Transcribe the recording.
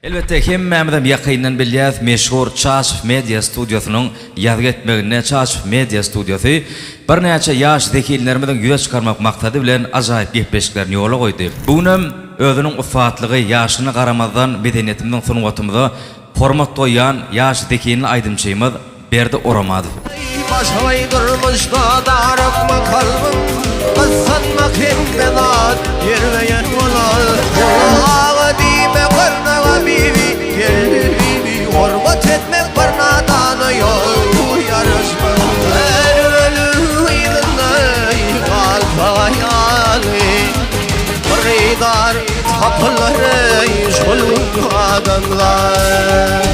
Elbetde, hemmämizem ýakyndan bilýäs, meşhur Çaşow Media studiýasynyň ýazgy etmeginde Çaşow Media studiýasy birnäçe ýaş zehinlerimiziň ýüze çykarmak maksady bilen ajaýyp gepleşiklerini ýola goýdy. Bu günem özüniň ussatlygy, ýaşyna garamazdan medeniýetimiziň sungatymyza hormat goýýan ýaş zehinli aýdymçymyz Berdi Oramadow. Başagaý durmuşda darykma kalbym, Gyssanmak hemme zat ýerbe-ýer bolar. Molla aga diýme gyrnaga bibi, Geldi bibi, hormat etmek bir nadana ýok ýaraşmaz. Är ölüp yzynda galsa aýaly, Hyrydar tapylar eý şol gün adamlar.